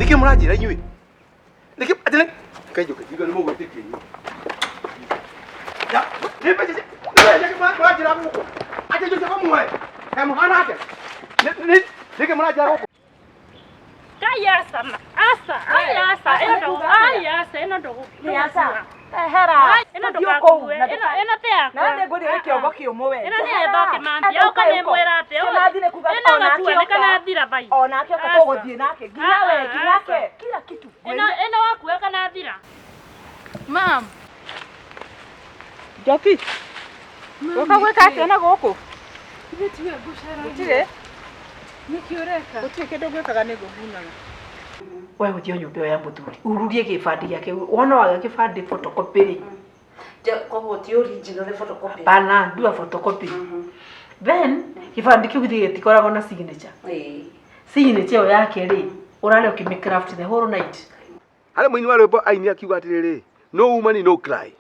Nĩkĩ mũranjĩra inyuĩ? Nĩkĩ atĩ nĩ kainjũke ngiuga nĩ mũgwĩtĩkia inyuĩ. Ya, nĩ mbeca nĩ mbeca mũranjĩra gũkũ. Atĩ njũke kũmũhe. Kaĩ mũhana atĩa? Nĩkĩ mũranjĩra gũkũ? Kai aca ma. Aca, ai aca, ĩno ndũgũ, ai aca, ĩno ndũgũ. Nĩ aca. Ehera. Ĩno Tũthiĩ kũu, ndũgakue. na Ĩno ĩno ti yakwa. Na nĩ ngũrĩre kĩongo kĩũmũ we. Ĩno nĩ ya Kĩmathi. Oka nĩ mwĩra atĩ. Kĩmathi nĩ kuga Ĩno onake gatua nĩ oka. kana thira bai. Onake oka Aca. tũgũthiĩ nake. Nginya we, Ah, nginya aca. ke. Kila kitu. Ĩno ĩno wakua kana thira. Mam. Njoki, ũka gwĩka atĩa na gũkũ? Ithe tiwe ngũcaragia. Gũtirĩ, Nĩkĩ ũreka? gũtirĩ kĩndũ ngwĩkaga nĩ ngũhunaga. We ũthiĩ o nyũmba ĩyo ya mũthuri ururie gĩbandĩ gĩake wona waga gĩbandĩ photocopy rĩ. Koguo ti original nĩ photocopy. Hapana, do a photocopy. Then gĩbandĩ kĩu githĩ gĩtikoragwo na signature. Ĩĩ. Signature ĩyo yake rĩ, ũrarĩa ũkĩmĩ craft the whole night. Harĩ mũini wa rwĩmbo aini akiuga atĩrĩrĩ, no woman no cry.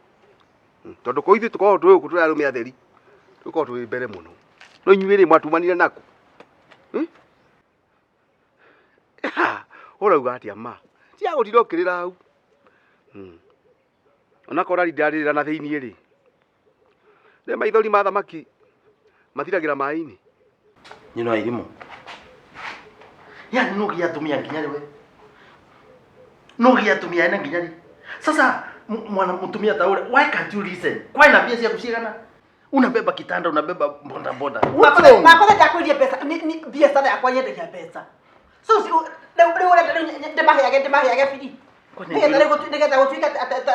Tondũ ko ithuĩ tũkoragwo twĩ gũkũ tũrĩ arũme atheri, tũkoragwo twĩ mbere mũno. No inyuĩ rĩ mwatumanire nakũ? Hmm? Ha, Ũrauga atĩa ma? Tiga gũtinda ũkĩrĩra hau. Onakorwo rari ndirarĩrĩra na thĩiniĩ rĩ, nĩ maithori ma thamaki mathiragĩra maĩ-inĩ. Nyina wa irimũ. Yani no gĩa atumia nginya rĩ we? No gĩa atumia ene nginya rĩ? Sasa mwana mutumia ta ule, why can't you listen? Kwani mbia ciaku cigana? Unabeba kitanda, unabeba boda boda. What's wrong? Makosa ndakwĩrie mbeca biacara yakwa nyendagia mbeca. So si rĩu rĩu ũrenda rĩu ndĩmaheage ndĩmaheage biri. Kwani Nĩgetha rĩu nĩgetha gũtuĩke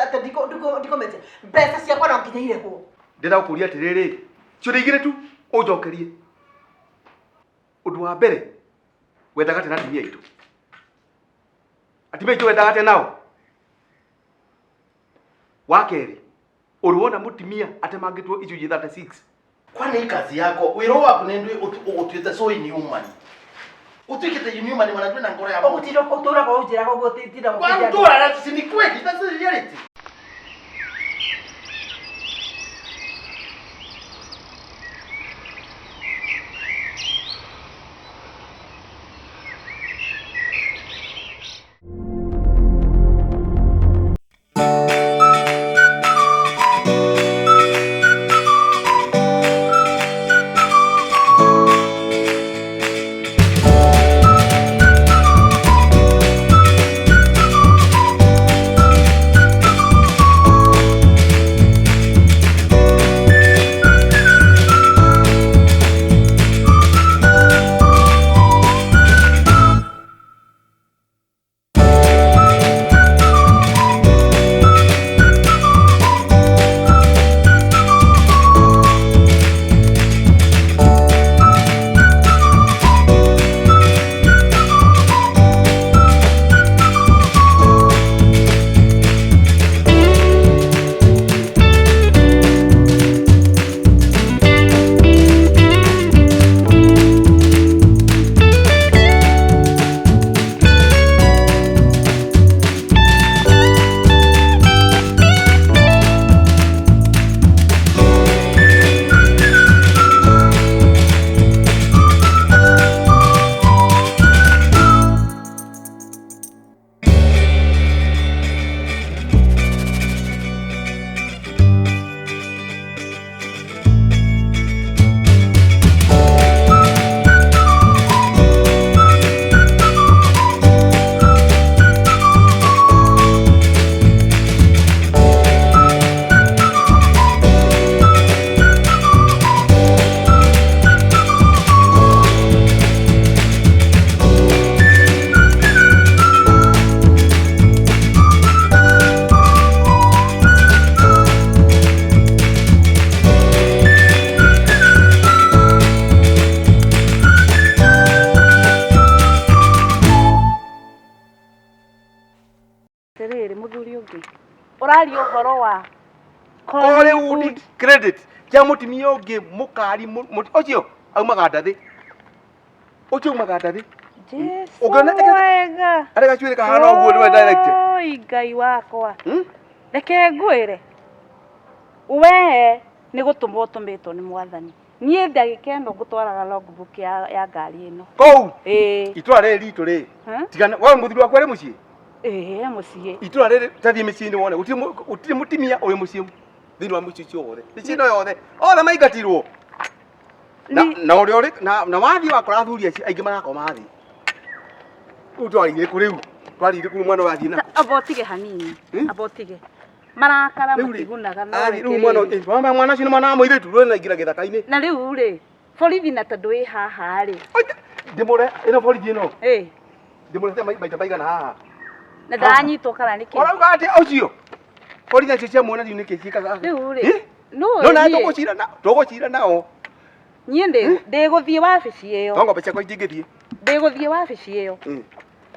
atĩ ndikũmetia. Mbeca ciakwa no nginya irĩhwo. Ndĩrenda gũkũria atĩrĩrĩ, ciũria igĩrĩ tu ũnjokerie. Ũndũ wa mbere, wendaga atĩa na atumia aitũ? Atumia aitũ wendaga atĩa nao? Wa kerĩ, ũrĩ wona mũtumia atemangĩtwo icunjĩ 36? Kwani kazi yako wĩra waku nĩ ndwĩ ũgũtuĩte so inhuman. Ũtuĩkĩte inhuman mwana ndwĩ na ngoro ya mũndũ. Ũgũtinda ũtũraga ũnjĩraga ũguo tinda Kwani ũtũraga si ni kweli, that's the reality. Atĩrĩrĩ mũthuri ũngĩ ũraria ũhoro wa Hollywood credit kĩa mũtumia ũngĩ mũkari ũcio aumaga ndathĩ ũcio aumaga ndathĩ. Jesu Ũngĩona mwega. Arĩ gacuĩrĩ kahana ũguo nĩwe direct. Oi Ngai wakwa. Hmm? Reke ngwĩre we nĩ gũtũmwo ũtũmĩtwo nĩ mwathani. Niĩ ndagĩka ĩno ngũtwaraga logbook ya ngari ĩno. Kũu Ĩĩ. itũra rĩrĩ ritũ rĩ tigana wewe mũthuri waku arĩ mũciĩ? Ĩĩ, e mũciĩ. Itũra rĩrĩ tathiĩ mĩciĩ-inĩ wone gũtirĩ mũtimia ũrĩ mũciĩ thĩinĩ wa mũciĩ ũcio wothe, mĩciĩ ĩno yothe othe maingatirwo na ũrĩa ũrĩ na wathiĩ wakora athuri acio aingĩ marakoma thĩ. Rĩu twarĩire kũ rĩu? Twarĩire kũ mwana ũyũ athiĩ nakũ? Amba ũtige hanini, amba ũtige. Marakara matigunaga no rĩu mwana mwana ũcio nĩ mwana wa mũirĩtu rũĩ naingĩra gĩthaka-inĩ. Na rĩu rĩ, borithi na tondũ ĩ haha rĩ. Ndĩmũre ĩno borithi ĩno. Ĩ. Ndĩmũrete maita maigana haha. Na ndaranyitwo kana nĩkĩ? Ũrauga atĩ ũcio borithi acio ciamuona rĩu nĩkĩ ciĩkaga? Rĩu rĩ, no na tũgũcira nao. Niĩ ndĩgũthiĩ wabici ĩyo. To ng'ombe ciakwa itingĩthiĩ. Ndĩgũthiĩ wabici ĩyo.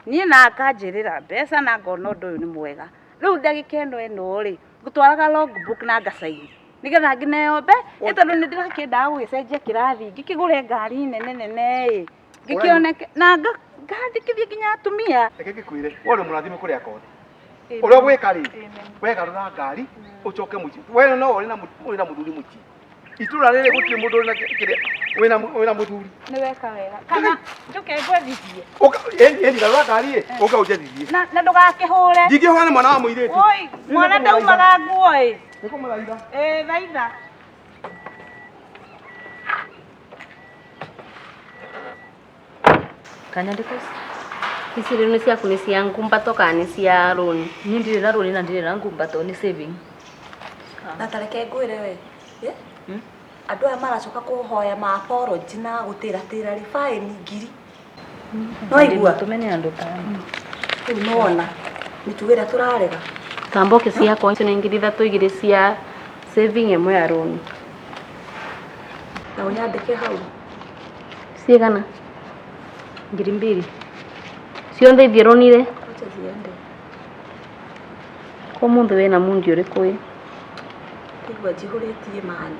Niĩ na akanjĩrĩra mbeca na ngona ũndũ ũyũ nĩ mwega. Rĩu ndagĩka ĩno ĩno rĩ, ngũtwaraga logbook na ngacaini nĩgetha ngĩneo mbe ĩ tondũ nĩ ndĩrakĩendaga gũgĩcenjia kĩrathi ngĩkĩgũre ngari nene nene ĩ ngĩkĩoneke na ngandĩkithie nginya atumia. Reke ngĩkwĩre, we ũrĩ mũrathime kũrĩa kothe. Ũrĩa ũgwĩka rĩ, wegarũra ngari ũcoke mũciĩ. We no ũrĩ na mũthuri mũciĩ. Itũra rĩrĩ gũtirĩ mũndũ ũrĩ na kĩrĩa wĩna mũthuri. Nĩ weka wega. Kana njũke ngwethithie. Ũka ĩni garũra ngari ĩ, ũka ũnjethithie. Na ndũgakĩhũre. Ndingĩhũra nĩ mwana wa mũirĩtu. Oi, mwana ndaumaga nguo ĩ. Nĩkũmũthaitha. Ĩ, thaitha. Kanyandĩka ici. Ici rĩu nĩ ciaku nĩ cia ngumbato kana nĩ cia rũni? Niĩ ndirĩ na rũni na ndirĩ na ngumbato, nĩ saving. Na ta reke ngwĩre we. Andũ aya maracoka kũhoya ma apology na gũtĩratĩra rĩ fine ngiri. No igua tũmene andũ ta rĩu nĩwona mĩtugo ĩrĩa tũrarega. Tamboke ciakwa icio nĩ ngiri ithatũ, igĩrĩ cia saving, ĩmwe ya rũni. Na ũnyandĩke hau. Cigana? 2,000. Ciothe ithiĩ rũni-rĩ? Wacha ziende. Ũmũthĩ wĩna mundi ũrĩkũ ĩ? Ndaigua njihũrĩtie mani.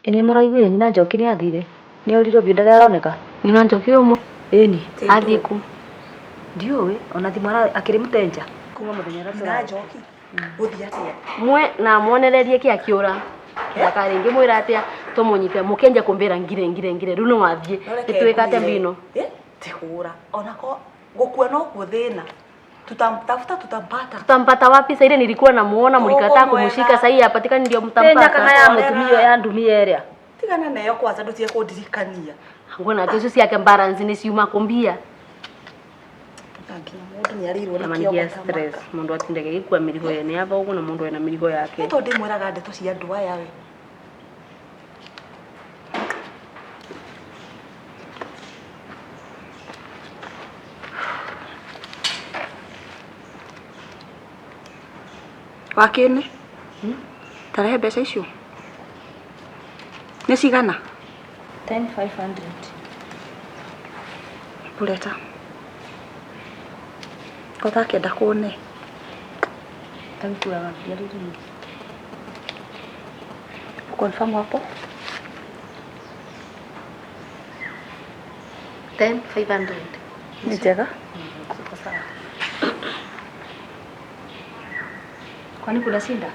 Ĩ nĩ mũraiguire nyina Njoki nĩ athire? Nĩ orirwo biũ ndarĩ aroneka. Nyina Njoki ũmwe? Ĩni. Athiĩ kũ? Ndiũĩ, ona thimũ akĩrĩ mũtenja. Kuma mũthenya ũrĩa Nyina Njoki gũthiĩ atĩa? Mwe na mwonererie kĩ akĩũra. Ndakarĩngĩ mwĩra atĩa tũmũnyite mũkĩanjia kũmbĩra ngire ngire ngire rĩu no wathiĩ. Nĩtwĩka atĩa mbino? Ti hũra. Onako gũkua nokuo thĩna. Tutamtafuta, tutampata. Tutampata wapi? Sasa ile nilikuwa namuona mlikataa kumshika, sasa hii hapatikani ndio Tenya kana ya mtampata. mũtumia ya ndumia ĩrĩa. Tigana nayo kwanza ndutige kũndirikania. Ngona icio ciake balance nĩ ciuma kũmbia. Na nginya mũndũ nĩ arĩirwo nĩ Jamani kĩongo gia ta stress. Mũndũ atindage gĩkua mĩrigo yene aba ũguo na mũndũ ena mĩrigo yake. Nĩ tondũ ndĩmwĩraga ndeto cia andũ aya we. Wakĩnĩ? Tarehe mbeca icio. Nĩ cigana? 10,500. Bureta. Ko ũtakĩenda kũne? Tagĩkuaga mbia rĩu rĩngĩ. Confirm hapo. 10,500. Nĩ njega. Ziko sawa. Kwani kuna shida?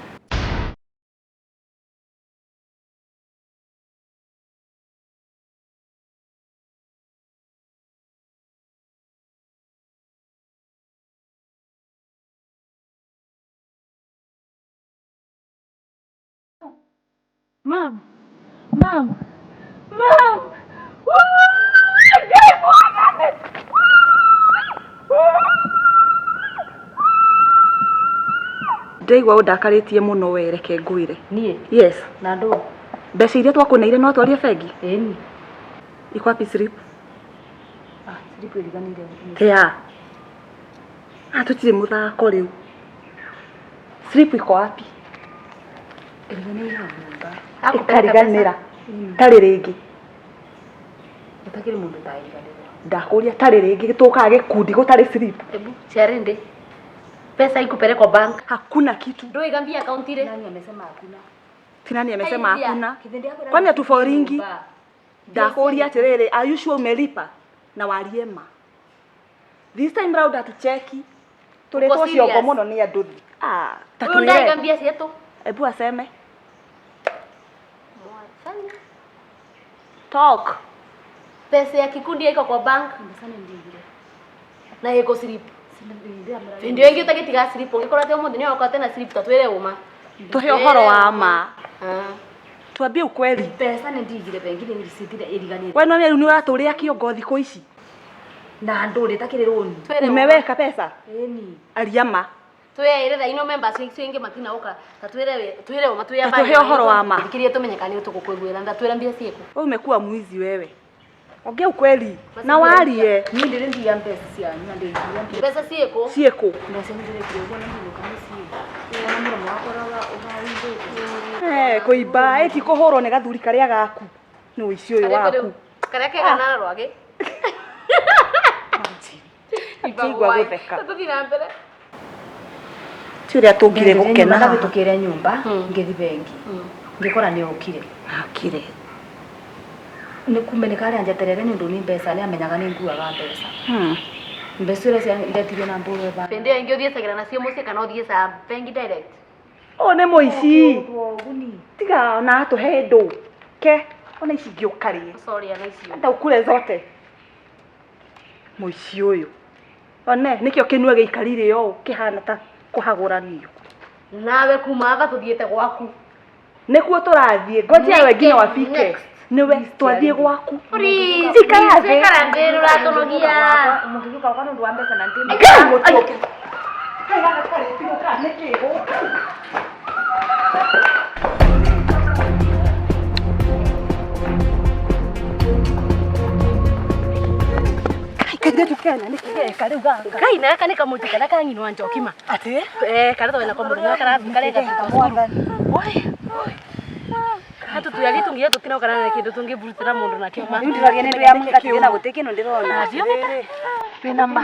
Mom. Mom. Mom. Ndaigua ũndakarĩtie mũno we, reke ngwĩre. Niĩ? Yes. Na ndũ? Mbeca iria twakũneire no twarie bengi? Ĩni. Iko wapi slip? Ah, slip ĩriganĩire. Tea. Ah, tũtirĩ mũthako rĩu. Slip iko wapi? Ĩriganĩire hau nyũmba. Ĩkariganĩra. Tarĩ rĩngĩ. Gũtakĩrĩ mũndũ ũtariganĩrwo. Ndakũria tarĩ rĩngĩ tũkaga gĩkundi gũtarĩ slip. Ebu Charende. Pesa ikupelekwa bank. Hakuna kitu. Ndio igambia account ile. Nani amesema hakuna? Tinani amesema hakuna. Kithindi yako Kwani atuforingi? Ndakũria atĩrĩrĩ, are you sure umelipa? Na warie ma. This time round hatucheki. Tũrĩtwo Uko ciongo serious? mũno nĩ andũ. Ah, ta Huyu ndiye twĩre. igambia sietu. Ebu aseme. Talk. Pesa ya kikundi iko kwa bank. Na iko slip. Ndio ingi utagitiga slip ungikora ati umuthi ni wakwate na slip tatwire uma. Tuhe ũhoro wa ma. Ah. Tuambie ukweli. Mbeca nĩ ndigire bengi nĩ receipt iriganĩte. We no rĩu nĩ ũratũrĩa kĩongo thikũ ici. Na ndũrĩ takĩrĩ rũni. Twere uma. Umeweka pesa? Ĩni. Aria ma. Twere tha ino members icio ingi matina uka tatwire twire uma twire Ta tũhe ũhoro wa ma. Thikirie tumenye kana nĩ tũgũkũiguĩra nda twire mbia ciĩkũ. Wewe umekuwa mwizi wewe. Ongea ukweli na warie. Niĩ ndĩrĩ ndia mbeca cianyu na ndĩngia mbia. Mbeca ciĩkũ? Ciĩkũ? Mbeca nĩ ndĩrekire ũguo na mũrũka mũciĩ. Wona mũromo wakwa ũrawindĩte. Eh, kũimba ĩti kũhũrwo nĩ gathuri karĩa gaku. Nĩ ũici ũyũ waku. Karĩa kega na rwagĩ. Ndigua gũtheka. Tũthiĩ na mbere. Ti ũrĩa tũngire gũkena. Ndabĩtũkĩire nyũmba ngĩthi bengi. Ngĩkora nĩ okire. Akire. Nĩ kumeneka arĩa njeterere nĩ ũndũ nĩ mbeca nĩ amenyaga nĩ nguaga mbeca. Mbeca iria cia ndetirio na mbũrũ ba. Pende ingi ũthiĩcagĩra nacio mũciĩ kana ũthiĩcaga bengi direct. Ũyũ nĩ mũici. Tiga ona atũhe ndũ. Ke ona ici ingĩ ũkarĩe. Sorry ana icio. Enda ũkure zote. Mũici ũyũ. One nĩkĩo kĩnua gĩikarire ũũ kĩhana ta kũhagũranio. Nawe kuma tha tũthiĩte gwaku. Nĩkuo tũrathiĩ. Ngojea wengine wafike. Next. Nĩwe twathiĩ gwaku. Please. Ikara thĩ. Ikara thĩ rũratũnogia. Mũngĩgĩũka gwakwa nĩ ũndũ wa mbeca na ndĩ. Ngai mũtũke. Kai gaka karĩtirwo kana nĩkĩ gũkũ? Kai kairĩtu kena nĩkĩ geka rĩu gaka? Kai na gaka nĩ kamũtĩ karĩa ka nyina wa Njokima. Atĩ? Eh, karĩa twena kwa mũthenya karathi kareka cukuru. Oi. Hatu tuyagi tungia tutinokana na kindu tungĩburutĩra mũndũ nakĩo ma. Rĩu ndĩroria nĩ ndĩa mũgatire na gũtirĩ kĩndũ ndĩrona. Twĩna ma.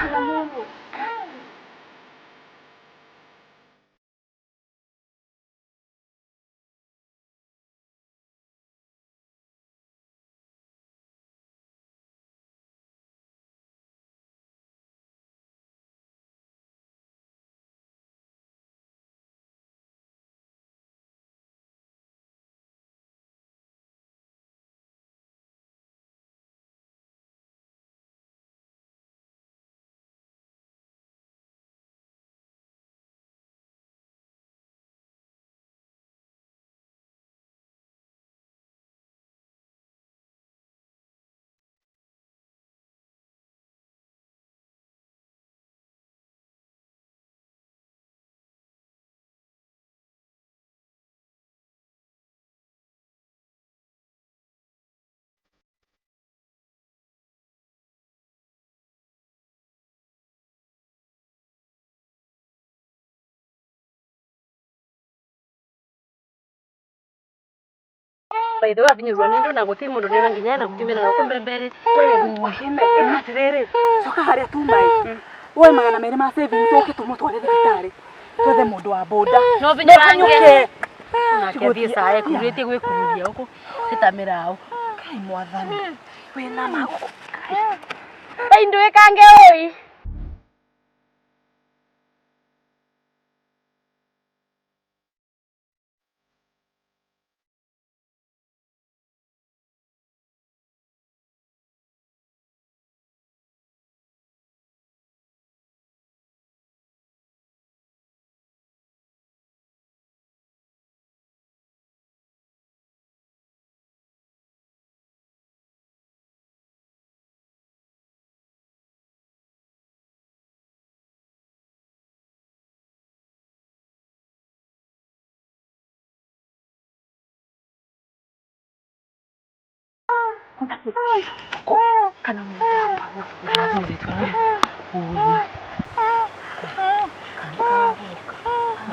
By the way, abinyurwa nĩ ndona gũtirĩ mũndũ ndĩrona nginya na gũtimĩra na gũkũ mbere. Atĩrĩrĩ, coka harĩa tuma ĩ. Woe 200 ma savings ũke tũmũtware thibitarĩ. Twethe mũndũ wa boda. No binyurange. Kanyũke. Nake athiĩ cae kurĩtie gwĩkururia gũkũ ĩta mĩraũ. Kai mwathani. Wĩna magũkũ. Kai ndwĩkange ũi.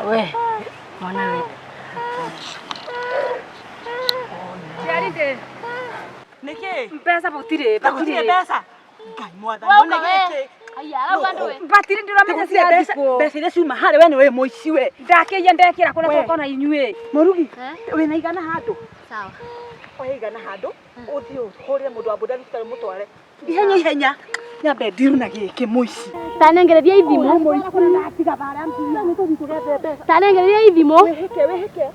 We, mwana we. Nĩkĩ? Mbeca gũtirĩ. Na gũtirĩ mbeca. Ngai mwathani one gĩkĩ. Aya, arauga ndũĩ. Mbatire ndĩramenya cia thikũ. Mbeca iria ciuma harĩ we nĩwe mũici we. Ndakĩiya ndekĩra kũrĩa tũkona inyuĩ. Mũrugi, wĩna igana handũ? Sawa. Oya igana handũ, ũthiĩ ũhũrĩre mũndũ wa boda thibitarĩ ũmũtware. Ihenya ihenya. Nyambe ndiru na gĩkĩ mũici. Tanengereria ithimo. Tanengereria ithimo. Wĩhĩke wĩhĩke.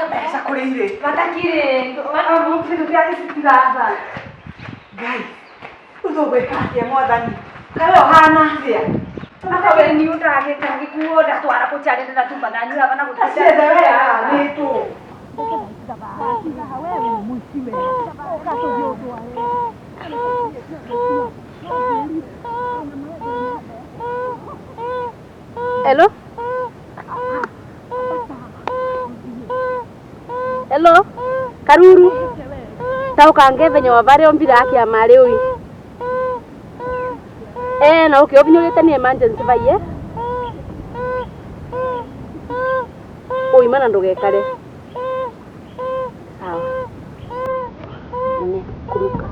Mbeca kũrĩ irĩ. Matakire, tũtiagĩcitigatha. Ngai, rĩu tũgwĩka atĩa mwathani? Kaĩ we ũhana atĩa? Matakire ni ũndagĩka gĩkuo ndatwara kũcari ndĩratumba na nyuaga na gũtinda. Ciethe we nĩ tũ. Hello? Hello? Karuru? Taukange venye wavare ombira yake ya mare ui. Eh, na uki ovinyurite ni emergency vai eh? Ui mana ndugekare. Sawa. Nene kuruka.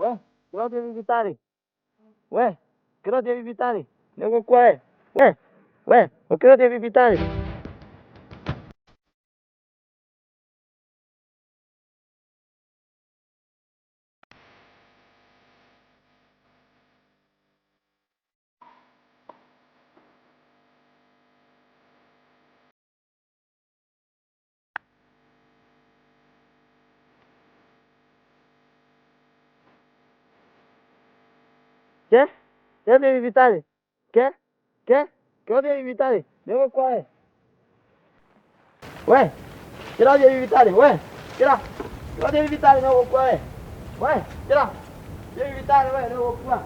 We, kĩrothiĩ thibitarĩ? We, kĩrothiĩ thibitarĩ? Nĩũgũkua we? We, we, ũkĩrothiĩ thibitarĩ? Ke? Kĩrothiĩ thibitarĩ? Ke? Ke? Kĩrothiĩ thibitarĩ? Nĩũgũkua we? We, kĩrothiĩ thibitarĩ? We, kĩra. Kĩrothiĩ thibitarĩ nĩũgũkua we? We, kĩra. Thiĩ thibitarĩ we nĩũgũkua.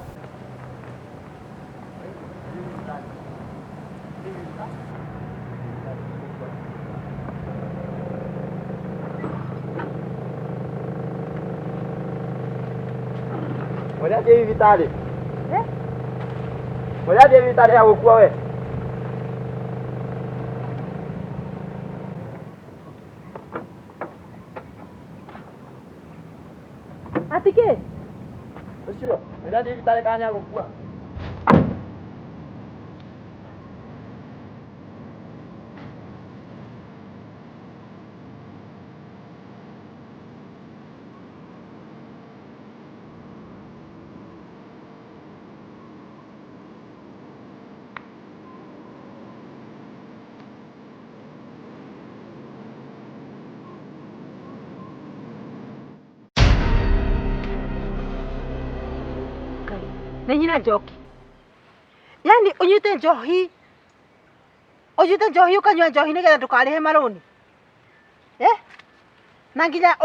Ũrĩa thiĩ thibitarĩ? Ũrĩa thiĩ thibitarĩ ya gũkua we? Atike? Ũcio, ũrĩa thiĩ thibitarĩ kana nĩagũkua? Nĩ nyina njoki. Yaani ũnyuĩte njohi Ũnyuĩte njohi ũkanyua njohi nĩgetha ndũkarĩhe marũni. Eh? Na nginya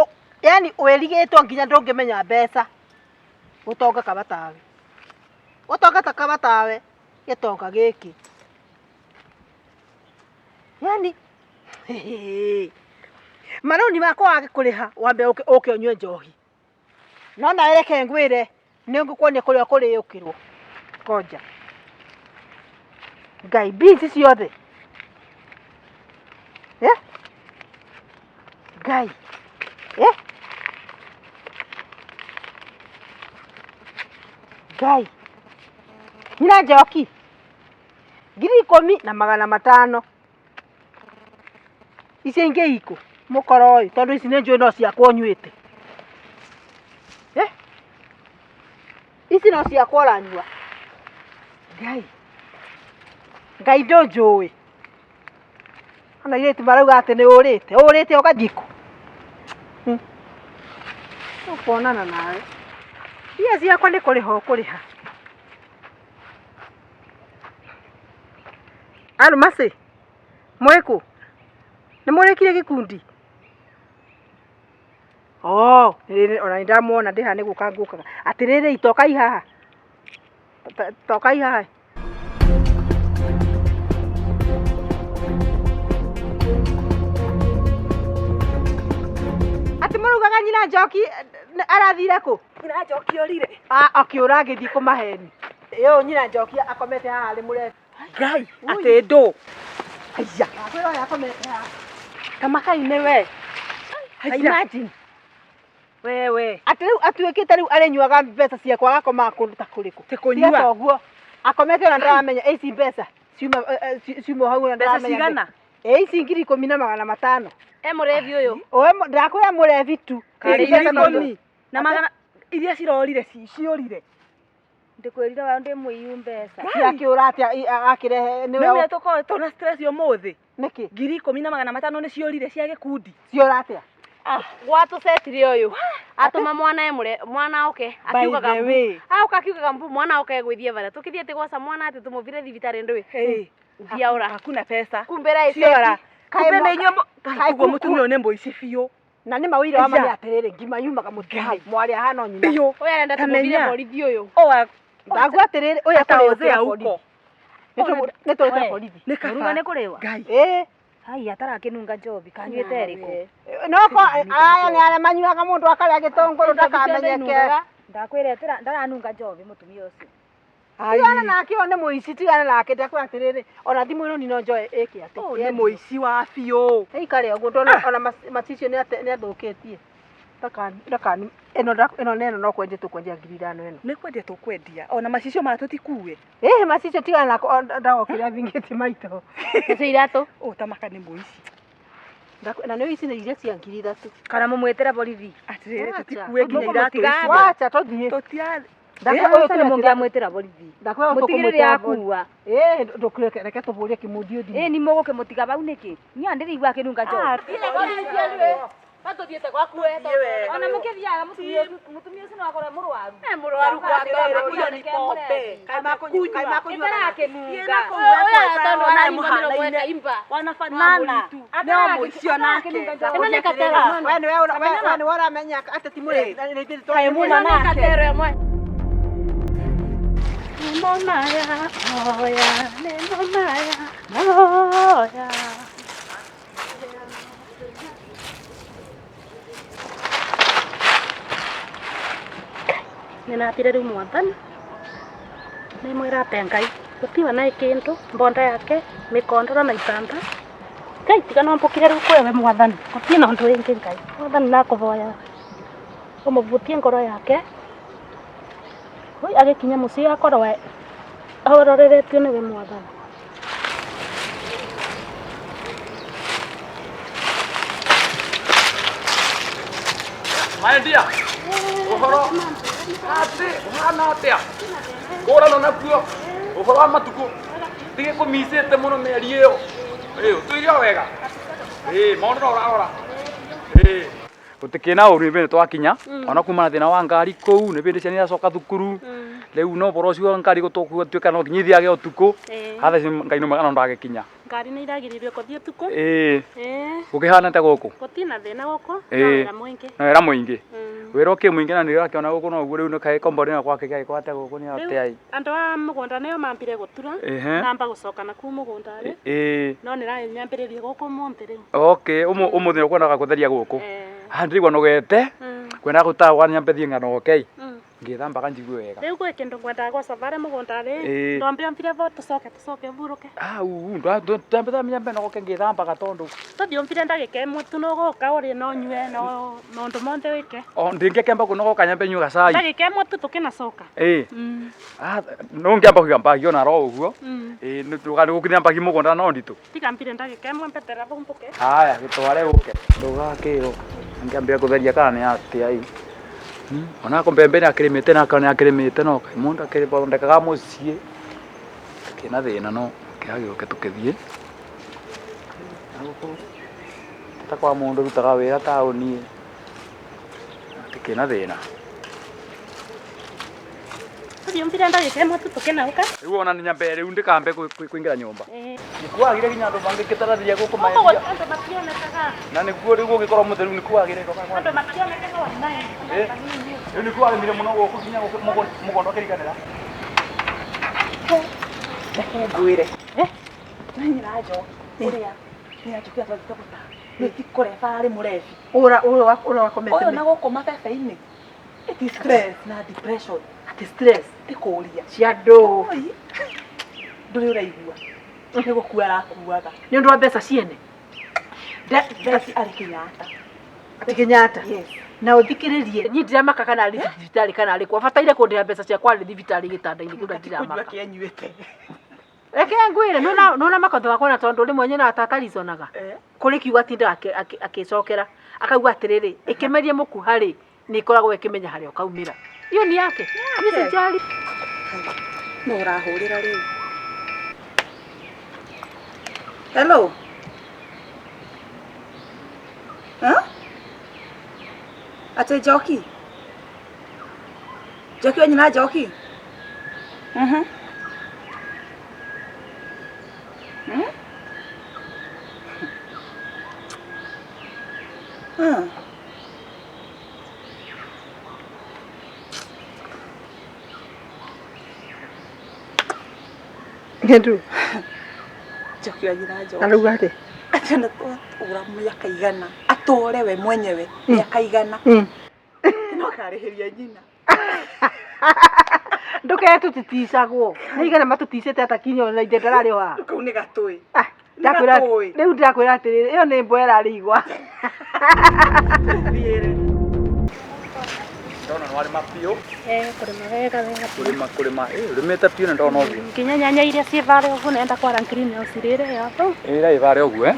yani wĩrigĩtwo nginya ndũngĩmenya mbeca. Gũtonga kaba tawe. Gũtonga ta kaba tawe gĩtonga gĩkĩ. Yani marũni makwa wage kũrĩha wambe ũke ũke ũnyue njohi. No nawe reke ngwĩre nĩ ngũkuonia kũrĩa kũrĩũkĩrwo. Konja. Ngai mbia ici ciothe. Eh? Ngai. Eh? Ngai. Nyina Njoki. 10,500. Icio ingĩ ikũ mũkoro ũyũ tondũ ici nĩ njũĩ no ciakwa ũnyuĩte. Eh? Ici no ciakwa ũranyua. Ngai. Ngai ndũnjũĩ. Ona airĩtu marauga atĩ nĩ ũrĩte. Ũrĩte ũgathiĩ kũ? Tũkuonana nawe. Mbia ciakwa nĩ kũrĩha ũkũrĩha. Almasi, mwĩkũ? Nĩ mũrĩkire gĩkundi? Oh, ona nĩ ndamuona ndĩ haha nĩ gũka ngũkaga. Atĩrĩrĩ, tokai haha. Tokai haha. Atĩ mũraugaga nyina Njoki arathire kũ? Nyina Njoki orire. Ah, akĩũra agĩthiĩ kũmaheni. Ĩyo nyina Njoki akomete haha arĩ mũrebi. Ngai, atĩ ndũ. Aya. Akwĩra ũyũ akomete haha. Kamakai nĩ we. Ta imagine. Wewe. Atĩ rĩu atuĩkĩte rĩu arĩnyuaga mbeca ciakwa agakomaga kũndũ ta kũrĩkũ. Ti kũnyua. Tiga toguo. Akomete ona ndaramenya ici mbeca ciuma ciuma hau ona Mbeca ndaramenya. cigana? Ĩ ici 10,500. E mũrebi ũyũ. Oe ndakwĩra mũrebi tu. Karĩ Ici mbeca no 10,000. Na magana iria cirorire ciorire. Ndikwĩrire wa ndĩ mũiyu mbeca. Ciakĩũra atĩa akĩrehe nĩ ũrĩa tũkoretwo na stress ũmũthĩ. Nĩkĩ? 10,500 nĩ ciorire cia gĩkundi. Ciora atĩa? Gwatũcetire ũyũ atũma mwana emũre mwana oke akiugaga the way. auka akiugaga mbu mwana oke gwĩthie bara tũkĩthiĩ atĩ gwaca mwana atĩ tũmũbire thibitarĩ ndũĩ thiaũra hakuna pesa kumbĩra Ciora. ĩceti Kumbe nĩ inyuĩ koguo mũtumia ũyũ nĩ mũici biũ. Na nĩ mawĩira wa Aya. mani atĩrĩrĩ ngima yumaga mũtĩ hau mwarĩ ahana nyina. Biũ. Ũyũ arenda tũmũbire borithi ũyũ. Ndagua atĩrĩrĩ ũyũ Ataozea akũrĩ huko. Nĩ tũrĩte borithi. Nĩ kaba. Mũruga nĩ kũrĩwa? Ngai. Ĩĩ. Ai atarakĩnunga njobi kanyuĩte ĩrĩkũ? No ko aya nĩ arĩa manyuaga mũndũ akarĩa gĩtũngũrũ ndakamenyeke. Ndakwĩra atĩra ndaranunga njobi mũtumia ũcio. Tigana nake ũyũ nĩ mũici tigana nake ndakwĩra atĩrĩrĩ ona thimũ ĩno no njoe ĩke atĩ. Ũyũ nĩ mũici wa biũ. Ĩikare ũguo ndona ona macicio nĩ athũkĩtie. Ndakani ĩno ĩno nĩ ĩno no kwendia tũkwendia 5,000 ĩno. Nĩ kwendia tũkwendia ona macicio maya tũtikue. Ĩĩ macicio tigana nako ndagokĩra thingĩti maitho. Icio iratũ. Ũyũ tamaka nĩ mũici. Na nĩ ici nĩ iria cia 3,000. Kana mũmwĩtĩre borithi. Atĩrĩrĩ tũtikue nginya iratũ ici. Wacha tũthiĩ. Tũtia Ndakwĩra nĩ mũngĩamwĩtĩra borithi. Ndakwĩra Mũtigĩrĩre akua. Ĩĩ ndũkũreke reke tũbũrie kĩmundi ũthiĩ. Ĩĩ nĩ mũgũkĩmũtiga bau nĩkĩ? Niĩ ndĩraigua akĩnunga njohi. Batũthiĩte gwaku we Ona mũkĩthiaga mũtumia ũcio no akorwo mũrwaru. Mũrwaru Hiyo ni pombe. Ĩtarakĩnunga. Ũyũ tondũ aranyua mĩromo ĩkaimba. Wanafanana. Nĩ o mũici onake. Ĩno nĩ katero. We nĩwe ũramenya atĩ ti mũrebi. Kaĩ muma Ĩno nĩ nake. katero ĩmwe. Nemo maya oya, nemo maya oya. Nĩnatire rĩu mwathani nĩmwĩra ate Ngai gũtiwa na kĩndũ mbonda yake mĩkondoro na itanda Ngai tiga no mbũkire rĩu kwĩwe mwathani gũtirĩ na ũndũ wĩngĩ Ngai mwathani nakũvoya ũmũvutie ngoro yake Oi agĩkinya mũciĩ akorwo aroreretio nĩwe mwathani. Maendia ũhoro atĩ ũhana atĩa kũrano nakuo ũhoro wa matukũ tige kũmicĩte mũno mĩeri ĩyo ĩĩ ũtũire o wega ĩĩ maũndũ no ũrarora ĩĩ gũtikĩna ũru nĩ bĩndĩ twakinya ona kuma na thĩna wa ngari kũu nĩ bĩndĩ ciana iracoka thukuru Rĩu no ũhoro ũcio ngari gũtuĩka no nginya ithiage ũtukũ. Ĩĩ. Hatha ici Ngai nĩ mwega no ndagĩkinya. Ngari nĩ iragiririo kũthiĩ ũtukũ. Ĩĩ. Ĩĩ. Gũkĩhana ta gũkũ? Gũtirĩ na thĩna gũkũ. No Ĩĩ. wĩra mũingĩ. No wĩra mũingĩ. Wĩra ũkĩ mũingĩ na nĩũrakĩona gũkũ noguo rĩu nĩ komboni ĩno gwake gĩagĩkorwo atĩa gũkũ nĩ Rĩu atĩa ĩ. andũ a mũgũnda nĩo mambire gũtura. Ehe. Namba gũcoka na kuu mũgũnda rĩ. Ĩĩ. No nĩranyambĩrĩria gũkũ ũmũthĩ rĩu. Okay, ũmũthĩ nĩũkwendaga gũtheria gũkũ. Haha ndĩraigua nogete. Kwendaga gũtagwa nyambe thiĩ nganoke. Ngĩthambaga njigue wega. Rĩu gwĩ kĩndũ ngwendaga gwaca varĩa mũgũnda rĩ. Ĩĩ. Ndombe ũmbire vo tũcoke tũcoke ũhurũke. Au, ndambe nyambe nogoke ngĩthambaga tondũ Tũthiĩ ũmbire ndagĩka ĩmwe tu nũgũka ũrĩe na ũnyue no maũndũ mothe wĩke. o ndingĩkĩamba kũnogoka nyambe nyue gacai. Ndagĩka ĩmwe tu tũkĩnacoka. Ĩĩ. Ah, no ngĩamba kũiga mbagi ona ro ũguo. Mm. Ĩĩ nĩgũkinya mbagi mũgũnda no nditũ. Tiga mbire ndagĩka ĩmwe mbetera vumbuke. Haya, gĩtware ũke. Ndũgakĩrwo. Ngĩambia kũtheria kana nĩ atĩa ĩ. Onako mbembe nĩ akĩrĩmĩte na kana nĩ akĩrĩmĩte no kaĩ mũndũ akĩthondekaga mũciĩ. Kĩna thĩna no kĩragĩũke tũkĩthiĩ. Na gũkũ ta kwa mũndũ ũrutaga wĩra taũni ĩ. Gũtikĩna thĩna. Tũthiĩ ũmbire ndagĩka ĩmwe tu tũkĩnauka. Rĩu ona nĩ nyambe rĩu ndĩkambe kũingĩra nyũmba. Ĩĩ. Nĩkwagire nginya andũ mangĩkĩtarathiria gũkũ Gũkũ maendia. andũ mationekaga. Na nĩkuo rĩu gũgĩkorwo mũtheru nĩkwagire. Andũ mationekaga wallahi. Ĩ. Rĩu nĩkwarĩmire mũno gũkũ nginya gũkũ mũgũnda ũkĩriganĩra. Reke ngwĩre. Nĩ Njoki ũrĩa nĩ Njoki atwathiĩte gũta. Nĩ ti kũreba arĩ mũrebi. Ũra ũra ũra wakomete. Ũyũ na gũkũ mabebe-inĩ. It is stress na depression. Ati stress. Ti kũũria. Cia ndũ. Ndũrĩ ũraigua. Nĩ gũkua arakuaga. Nĩ ũndũ wa mbeca ciene. Mbeca arĩ Kenyatta. Ati Kenyatta. Yes. Na ũthikĩrĩrie niĩ ndiramaka kana arĩ thibitarĩ kana arĩ kwa bataire kũndĩha mbeca ciakwa arĩ thibitarĩ gĩtanda-inĩ kĩu na ndiramaka. Kũnyua kĩanyuĩte. Reke ngwĩre nona makotho wakwa na tondũ rĩmwe nyonaga tata riconaga kũrĩ kiugo atindaga akĩcokera akauga atĩrĩrĩ ĩkĩmerie mũkuha rĩ nĩ ĩkoragwo ĩkĩmenya harĩa ũkaumĩra iyo nĩ yake niĩ sijali. Nũ ũrahũrĩra rĩu? Hello. Huh? Atĩ Njoki? Njoki wa nyina Njoki? Mhm. Hmm? Hmm. Ngendu. Njoki wa nyina Njoki. Arauga atĩ? Atĩ ona twatũra mĩaka igana atũre we mwenyewe mĩaka igana no akarĩhĩria nyina. Ndũkere tũtiticagwo. Nĩ igana matũticĩte ata kinya ona ithe ndararĩ o haha. Kau nĩ gatũĩ. Ndakwĩra rĩu ndakwĩra atĩrĩrĩ ĩyo nĩ mbwa ĩrarĩ igwa. Ndona nĩ warĩma biũ. Kũrĩma wega wega. Kũrĩma kũrĩma ĩ ũrĩmĩte biũ na ndona ũguo. Nginya nyanya iria ciĩ varĩa ũguo nenda kwara greenhouse rĩrĩa yapo. Ĩrĩa ĩ varĩa ũguo eh.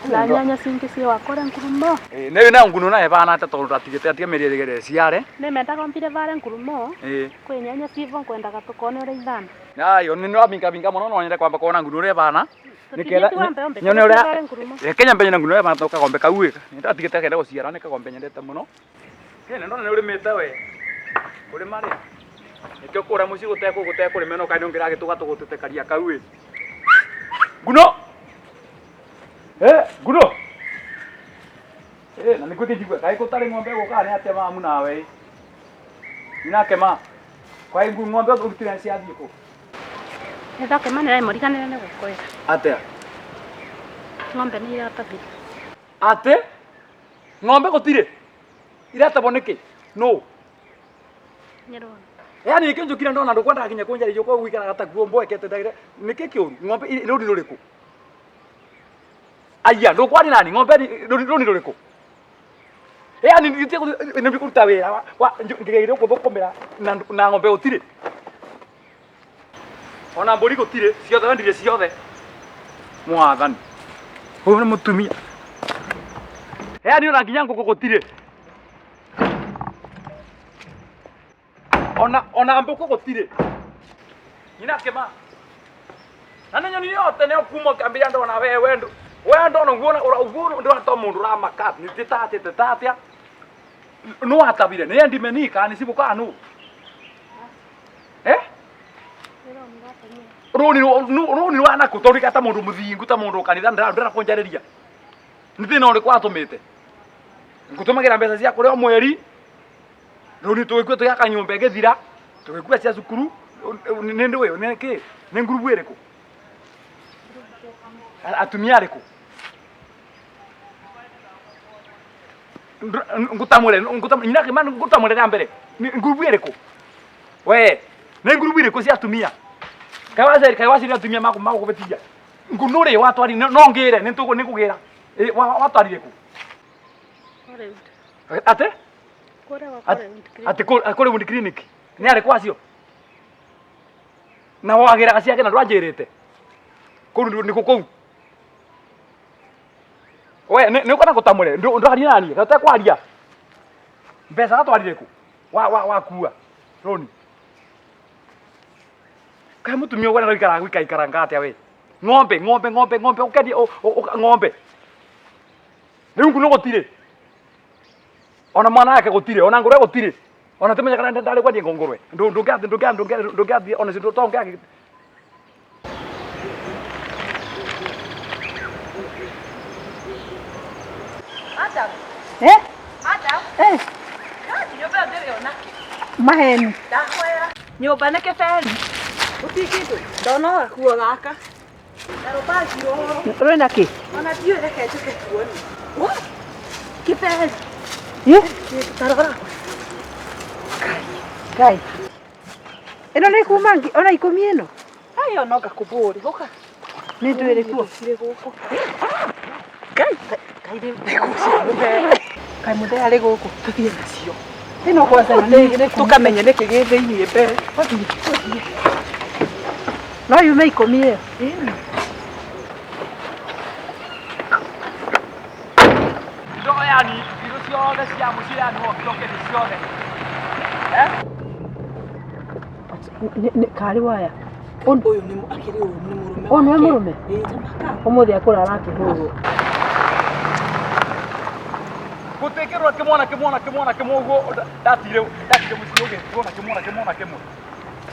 Na nyanya cingĩ ciĩ wakũrĩa ngurumo. Ĩ nĩ na nguno na ĩbana atĩa tondũ ndatigĩte atiga mĩeri ĩrĩ ciare. Nĩ mendaga mbire varĩa ngurumo. Ĩ. Kwĩ nyanya ciĩvo ngwendaga tũkone ũrĩa ithana. Ayo nĩ nĩwabingabinga mũno no nyende kwamba kuona nguno ũrĩa ĩbana. Tũtithiĩte wambe ũmbe nyone kũrĩa ũrĩa varĩa ngurumo. reke nyambe nyone nguno ũrĩa ĩbana tondũ kagombe kau ĩ ndatigĩte kenda gũciara nĩ kagombe nyendete mũno. Ĩ nĩ ndona nĩ ũrĩmĩte we. Kũrĩma rĩ nĩkĩo kũrĩa mũciĩ gũtekũ gũtekũrĩme no kaĩ nĩũngĩragĩtũga tũgũtete karia kau ĩ. Nguno. Nguno. Na nĩkuo kĩnjigua kaĩ gũtarĩ ng'ombe gũkaga nĩ atĩa mamu nawe ĩ. Nyinake ma. Kwaĩ ng'ombe ũrutire ciathiĩ kũ? Nĩndoke ma nĩremũriganĩra nĩ gũkwĩra. Atĩa? Ng'ombe nĩ iratabire. Atĩ? Ng'ombe gũtirĩ? Iratabwo nĩkĩ? Nũ? Nyĩrona. Yaani nĩkĩo njũkire ndona ndũkwendaga nginya kũnjarĩria ũkorwo ũikaraga ta guo mboekete ndagĩre nĩkĩ kĩũru? Ng'ombe rũni rũrĩkũ? Aya ndũkwaria nani ng'ombe rũni rũrĩkũ? Yaani nĩ kũruta wĩra wa ngĩgeire gũthũkũmĩra na ng'ombe gũtirĩ. Ona mbũri gũtirĩ ciothe wendirie ciothe. Mwathani. Ũyũ nĩ mũtumia. Yaani ona nginya ngũkũ gũtirĩ. Ona mbũkũ gũtirĩ. Nyina kĩma. Na nĩ nyonire o tene o kuma ũkĩambĩrĩria ndona we wendo. We ndona ũguo ũguo ndona to mũndũ ũramaka nĩ tĩtatĩte tatĩa. Nũ atabire nĩ endimeni kana nĩ cibũ kana nũ? Rũni rũni rwa nakũ tondũ ta mũndũ mũthingu ta mũndũ kanitha ndĩra kũnjarĩria. Nĩ thĩna ũrĩkũ watũmĩte? Ngũtũmagĩra mbeca cia kũrĩa o mweri. Rũni tũgĩkua tũgĩaka nyũmba ĩgĩthira, tũgĩkua cia cukuru, nĩ ndũ ĩyo nĩ kĩ? Nĩ ngurubu ĩrĩkũ? Atumia arĩkũ? Ngutamũre nyina kĩmani ngutamũre rĩa mbere. Nĩ ngurubu ĩrĩkũ? We, nĩ ngurubu ĩrĩkũ cia atumia? Kaĩ waceri kaĩ waceri atumia magũkũbĩtithia? Ngunũrĩ watwari no ngĩre nĩ tũgũ nĩ ngũgĩra. Watwarire kũ? Ate? Ate kũrĩ wound clinic. Nĩ arĩkũ acio? Na wagĩraga ciake na ndwanjĩrĩte. Kũu nĩkũ kũu? We nĩ ũkona gũtamũre ndwaria naniĩ kana ũtekwaria. Mbeca watwarire kũ? Wa wa wakua rũni. Kaĩ mũtumia ũguo nĩ gũikara atĩa we? Ng'ombe ng'ombe ng'ombe ng'ombe ũkendia ng'ombe. Rĩu nguno gũtirĩ. Ona mwana wake gũtirĩ, ona ngũrwe gũtirĩ. Ona timenya kana ndarĩ kwendia ngũrwe. Ndũngĩathiĩ ndũngĩathiĩ ndũngĩathiĩ ona cio ndũngĩathiĩ. Madam. Eh? Madam. Eh. Nyũmba ĩyo ndĩrĩ ona kĩ. Maheni. Ndakwĩra. Nyũmba nĩ kĩberi. Gũtirĩ kĩndũ. Ndona gakuo gaka. Na rũbagi rũrũ. Rwĩna kĩ? Ona ndiũĩ reke njũke tuone. Kĩberi. Ĩ? Ta rora. Ngai. Ĩno nĩ kuma ona ikũmi ĩno? Ayo no ngakũbũri. Ũka. Nĩ ndwĩrĩ kuo. Cirĩ gũkũ. Ngai. Ngai Kaĩ mũthee arĩ gũkũ? Tũthiĩ nacio. Ĩno kwanza nĩ Tũkamenye nĩkĩ gĩ thĩiniĩ mbere. No yume ikũmi ĩyo. Indo yani indo ciothe cia mũciĩ yani wokire ũkĩendia ciothe. Eh? Karĩ waya. Ũyũ nĩ akĩrĩ ũyũ nĩ mũrũme. Ũyũ nĩwe mũrũme? Ũmũthĩ akũrara akĩhũrwo. Gũtikĩrwo kĩmwana kĩmwana kĩmwana kĩmwe ũguo ndatire ndatire mũciĩ ũgĩtigwo na kĩmwana kĩmwana kĩmwe.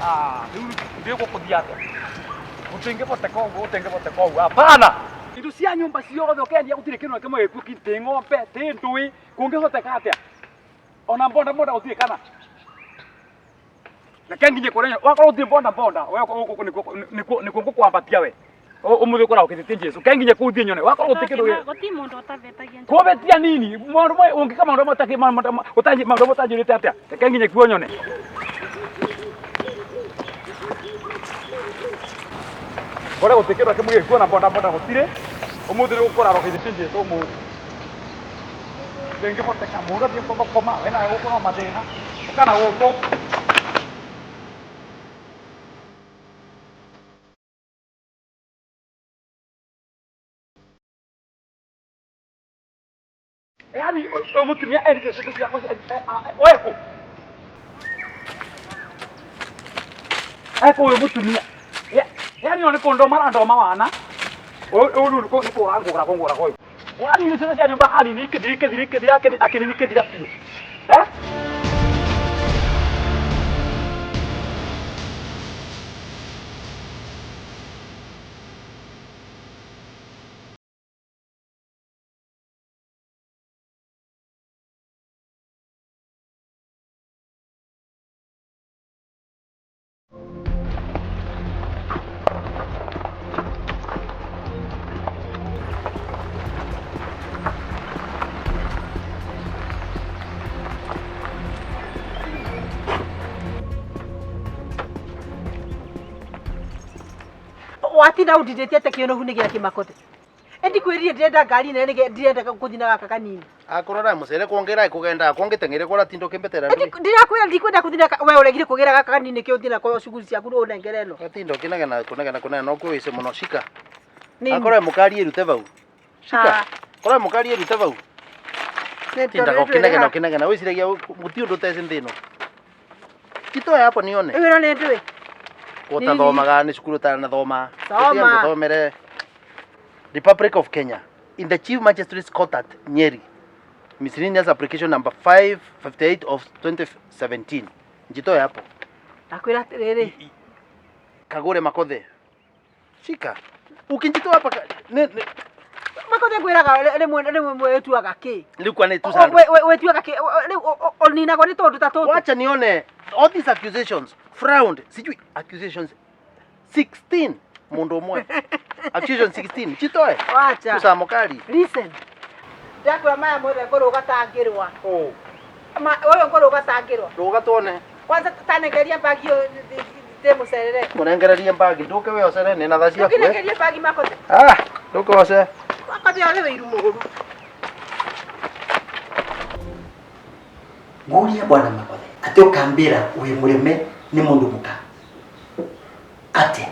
Ah, rĩu ndiũĩ gũkũthiĩ atĩa. Gũtingĩhoteka ũguo gũtingĩhoteka ũguo. Hapana. Indo cia nyũmba ciothe ũkendia gũtirĩ kĩndũ na kĩmwe gĩkuo ti ng'ombe ti ndũĩ kũngĩhoteka atĩa? Ona mbonda mbonda gũtirĩ kana? Reke nginye kũrĩa wakorwo ũthiĩ mbonda mbonda we nĩkuo nĩkuo ngũkwambatia we. Ũmũthĩ ũkoragwo ũkĩthĩtie Jesũ. Ke nginye kũu thiĩ nyone wakorwo gũtirĩ kĩndũ gĩ Gũtirĩ mũndũ ũtavĩtagia. Kũbĩtia nini maũndũ maya ũngĩka maũndũ mamwe ũtakĩ maũndũ mamwe ũtanjĩrĩte atĩa? Reke nginye kuo nyone. Kũrĩa gũtirĩ kĩndũ kĩmwe gĩkuo na mbonda mbonda gũtirĩ. Ũmũthĩ nĩ gũkũrara ũkĩthĩtie Jesũ ũmũthĩ. Ndĩngĩhoteka mũndũ athiĩ kũma we nawe gũkũ no mathĩna. Ũka na gũkũ. Yaani ũyũ mũtumia endete ciĩko ciakwa wekũ? Ekũ ũyũ mũtumia? Yaani ũyũ nĩ kũndoma arandoma wana. Ũyũ rĩu nĩ kũgũra ngũgũra kũgũra ũyũ. Yaani irio ciothe cia nyũmba anini ikĩthira ikĩthira ikĩthira akĩnini ikĩthira biũ. Eh? Watinda ũndindĩtie atĩ kĩonohu nĩ gĩa kĩmakote. Ĩndi kwĩrire ndĩrenda ngari nene nĩge ndirenda kũthiĩ na gaka kanini. Akorwo ra mucere kwongera ikugenda kwongiteng'ere kora tindo kimbetera Ndĩrakwĩra ndikwenda kũthiĩ na we ũregire kũgĩra gaka kanini nĩkĩo ũthiĩ nako cukuru ciaku ũnengere ĩno. Gatindo kinegena kunegena kunene no kwĩce mũno shika. Nini? Akorwo mukari erute vau. Shika. Ah. Akorwo mukari erute vau. Nĩ Tindaga tondũ ukinegena ukinegena wiciragia guti undu uteci nthi ino. Kitoe hapo nione. Ĩyo nĩ ndũĩ. Utathomaga nĩ cukuru ũtanathoma. Soma. Gĩtiga ngũthomere. Republic of Kenya in the Chief Magistrate's Court at Nyeri. Miscellaneous application number 558 of 2017. Njitoe hapo. Ndakwĩra atĩrĩrĩ. Kagure Makothe. Shika. Ukinjitoa hapa ne, ne, Makothe ngwĩraga rĩmwe rĩmwe wĩtuaga kĩ? Nilikuwa ni tu sana. Wĩtuaga kĩ? Rĩu ũninagwo nĩ tũndũ ta tũtũ. Wacha nione all these accusations. Frowned. Sijui accusations 16 mundu umwe. Accusation 16. Chitoe. Wacha. Tusamokali. Listen. Ndakwĩra maya mothe ngũrũga tangĩrwa. Oh. Ũyũ ngũrũga tangĩrwa. Ruga tuone. Kwanza tanengeria mbagi ĩyo ndĩmũcerere. Mũnengererie mbagi nduke we ocere nĩ na tha ciaku. Ndũkĩnengerie mbagi Makothe. Ah, nduke oce. Makothe ũrĩ wĩiru mũũru. Nguria bwana Makothe ati ukambira wi murime ni mundu muka ati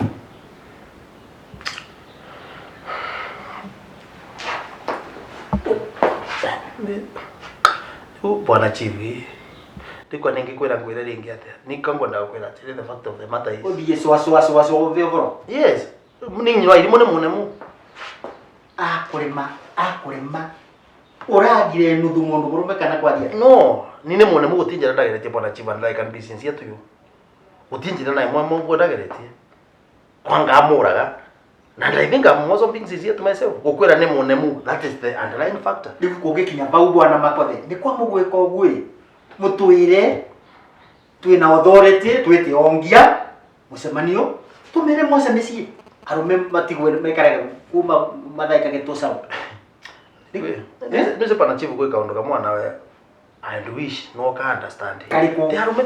Bwana Chief ndikwa ningikwira ngwire ringi atia nikangwenda gukwira atiri the fact of the matter is uthie cwa cwa cwa cwa uthie uvoro yes ni nywa irimo ni munemu akurima akurima uragire nuthu mundu murume kana kwaria no ni ni munemu gutinjira ndageretie bwana Chief and I can be sincere to you gutinjira na imwe mungu ndageretie kwanga amuraga and I think I'm also being sincere to myself gukwira ni munemu that is the underlying factor riu kungikinya bau bwana Makothe ni kwa mugwika uguo mutwire twina authority twite ongia mucemanio tumire mwaca micii arume matigwe mekaraga kuma mathaikage tucaũ. Nise pana Chief gwika undu kamwe nawe and wish no ka understand. Kariku ti arume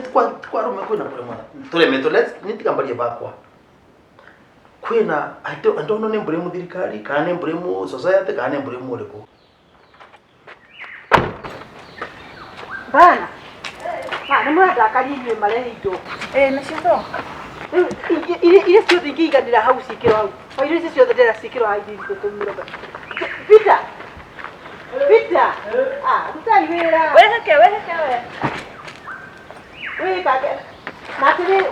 kwa arume kwina kuremwa turemetwo let's nitikambarie bakwa kwina I don't know ni mbure mu thirikari kana ni mbure mu society kana ni mbure mu uriku. Bana. Ma nĩ mũrandakaria inyuĩ marehe indo. Ĩĩ nĩcio to. Rĩu iria ciothe ingĩiganĩra hau ciĩkĩrwo hau. O irio ici ciothe ndĩrenda ciĩkĩrwo hau irio tũmĩrongo. Peter. Peter. Ah, rutai wĩra. Wĩheke wĩheke we. Wĩkage. Na atĩrĩ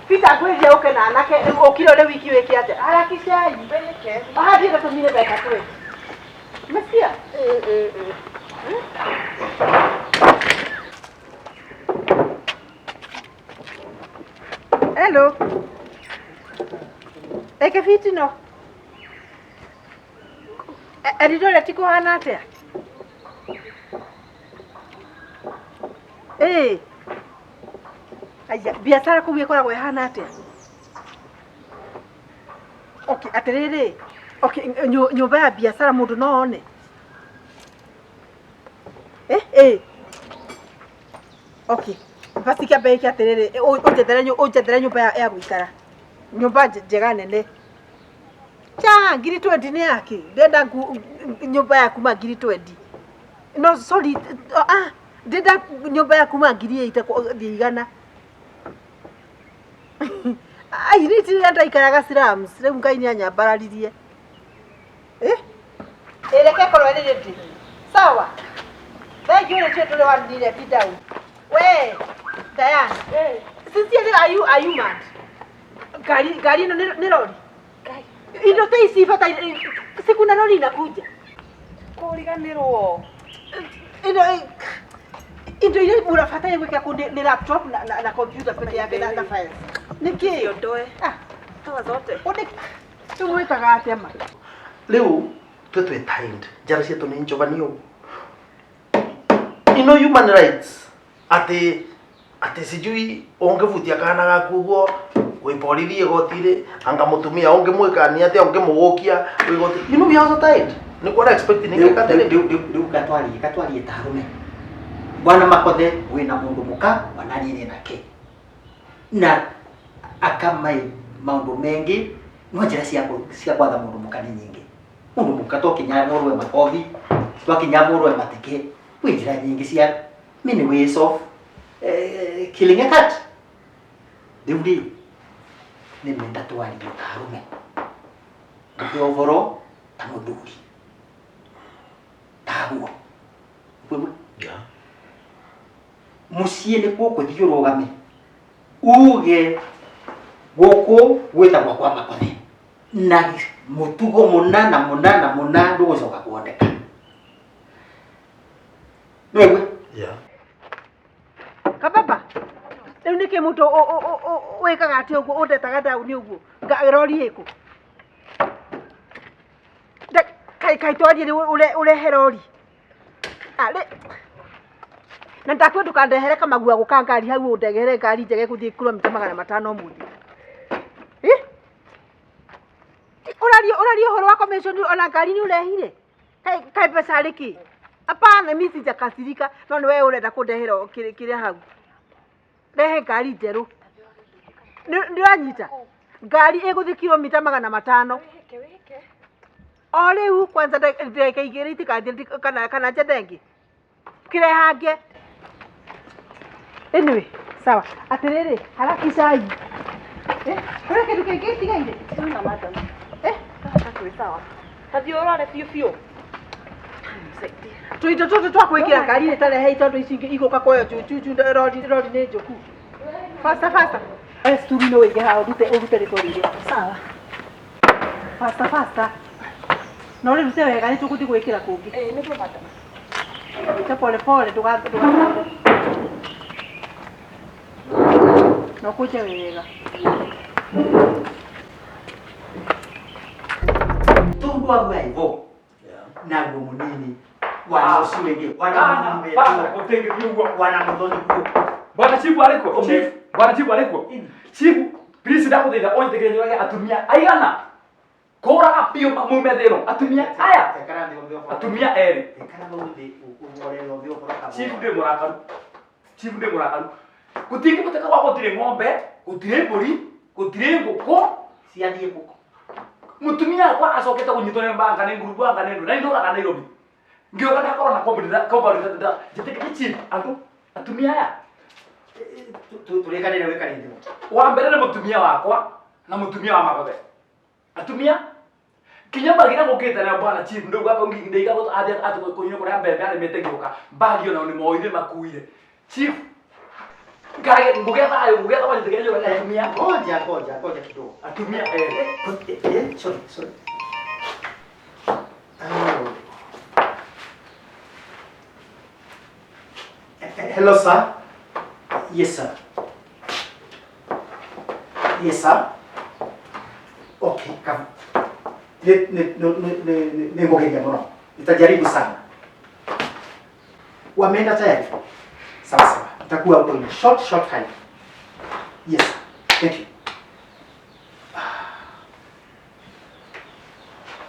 Peter ngwĩrire ũke na anake ũkire ũrĩ wiki wĩke atĩa? Harakishai. Wĩheke. Ahathiĩ gatũmire mbeca twĩ. Umesikia? Hello. Eke fiti no. Eldoret kuhana atia? Eh. Aya, biashara kuu ikoragwo ihana atia? Okay, atiriri. Okay, nyumba ya biashara mundu no one. Eh, eh. Okay. Basi kiambe gĩkĩ atĩrĩrĩ, ũnjethere nyũmba ya gũikara. Nyũmba njega nene. Cha, ngiri 20 nĩ yake. Ndĩrenda nyũmba ya kuma ngiri 20. No, sorry. Ah, ndĩrenda nyũmba ya kuma ngiri 8 gũthiĩ igana. Ai, niĩ tirĩ ndaikaraga slums. Rĩu Ngai nĩ anyambararirie. Eh? Ĩreke ĩkorwo ĩrĩ ready. Sawa. Thank you, rĩcio ndũrĩ wanire be down. We, Diane. Hey. Sincerely, are you mad? Gari ino ni lori. Indo ta ici bata siku na lori inakuja. Kuriganirwo. Indo ile urabata gwika ku ni laptop na computer peke yake na files. Niki? Ndoe. Ah, toa zote. One tumwitaga atia ma? Riu twe timed. Njara cietu ni njovanio. Ino human rights. Ati sijui ungivutia kana gaku uguo wiborithie igoti-ri anga mutumia ungimwikania atia ungimugukia igoti. You know we are so tired. Ni kwa expect ni katene riu katwarie ta arume bwana Makothe wina mundu muka wanarire nake na akamai maundu mengi no njira cia kwatha mundu muka ni nyingi. Mundu muka twakinya murwe makothi twakinya murwe mateke kwi njira nyingi cia many ways of killing a cat. Riu ri ni menda twarie ta arume nduke uvoro ta muthuri taguo yeah. Muciĩ nĩkuo ũgũthiĩ ũrũgame uge gũkũ gwĩtagwo kwa Makothe na mũtugo mũna na mũna na mũna ndũgũcoka kuoneka. Nĩwaigua? Yeah. Kababa. Rĩu nĩkĩ mũndũ wĩkaga atĩ ũguo ũndetaga ndaũni ũguo? Rori ĩkũ? Kaĩ kaĩ twarie rĩu ũrehe rori. Ah, na ndakwĩ ndũkandehere kamagua gũka ngari hau ũndehere ngari njega ĩgũthiĩ kilomita 500 ũmũthĩ. Ĩ? Ũraria ũraria ũhoro wa commission ona ngari nĩ ũrehire? Kaĩ kaĩ mbeca rĩkĩ? Hapana, mimi sijakasirika, no nĩ we ũrenda kũndehera kĩrĩa hau. Rehe ngari njerũ. Nĩ ũranyita? Ngari ĩgũthiĩ kilomita 500. O rĩu kwanza ndagĩka 2 itigathiĩ kana njethe ĩngĩ. Kĩrehange. Anyway, sawa. Atĩrĩrĩ, harakicai. Eh, kũrĩ kĩndũ kĩngĩ gĩtigaire? Sana madam. Eh, twĩ sawa. Tathiĩ ũrore biũ biũ. Tũindo tũtũ twa gwĩkĩra ngari-inĩ ta rehei tondũ ici ingĩ igũka kuoyo chuchu rori rori nĩ njũku. Faster faster. Eh, sturi no wĩige haha ũrute ũrute rĩtwa rĩrĩa. Sawa. Faster faster. Na ũrĩrute wega nĩ tũgũthiĩ gwĩkĩra kũngĩ. Eh, nĩguo madam. Ita pole pole ndũga ndũga. Na ũkũnje wega. Tundu wa ivo naguo munini wana ucio wingi wana munini wana muthoni kuo. Bwana chifu ariko chief, bwana chifu ariko chief, please ndakuthaitha ũnjĩtĩkĩrie njũrage atumia aigana kũraga biũ mume thĩ ĩno atumia aya atumia erĩ. Chief ndĩ mũrakaru, chief ndĩ mũrakaru, gũtingĩhoteka gwa gũtirĩ ng'ombe, gũtirĩ mbũri, gũtirĩ ngũkũ ciathiĩ kũ. Mutumia wakwa acokete kũnyitwo nĩ mbanga nĩ ngurubu anga nĩ ndũ na ndũraga Nairobi ngĩũka ndakorwo na compound njĩtĩkĩrie chief andũ atumia aya Tũrĩkanĩre wĩkanĩte. Wa mbere nĩ mũtumia wakwa na mũtumia wa Magothe atumia kinya magira gũkĩte na bwana chief ndauga ndaiga athiĩ kũnyua kũrĩa mbembe arĩmĩte ngĩũka mbagi onao nĩ moire makuire chief ngage ngũgĩa thayũ ngũgĩa thayũ njĩtĩkĩrie njũrage atumia. Ngoja ngoja ngoja kidogo. Atumia erĩ. Eh, sorry sorry. Oh. Hello sir. Yes sir. Yes sir. Okay, come. Ni ngogeria muno. Nitajaribu sana. Wameenda tayari? Sawa sawa. Nitakuwa huko in a short short time. Yes sir. Thank you.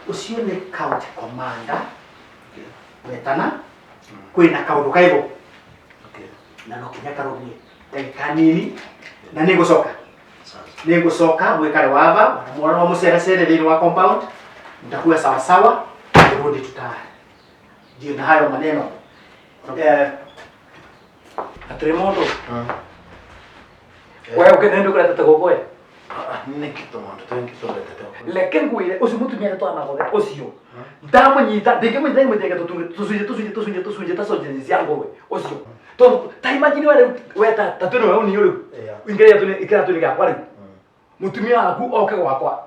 Ucio nĩ county commander wetana kwĩna kaũndũ kaigo na no kinya karũgie ndagĩka nini na nĩngũcoka nĩngũcoka mwĩkare wava mwana wa mũcerecere thĩinĩ wa compound mtakuwa sawa sawa turudi tuta ndio na hayo maneno eh. Atĩrĩ mũndũ we ũkĩ nĩ ndũkũretete gũkũ we. Nĩkĩ tũmaũndũ tũingĩ tũretete? Reke ngwĩre ũcio mũtumia twa Magothe ũcio ndamũnyita ndingĩmũnyita ngĩmũnyita tũcunjĩ tũcunjĩ tũcunjĩ tũcunjĩ ta sausage cia ngũrwe ũcio tondũ ta imagine we rĩu we ta ta twĩna we ũniũ rĩu ingĩrĩa tũnĩ ikĩra tũnĩ gakwa rĩu mũtumia waku oke gwakwa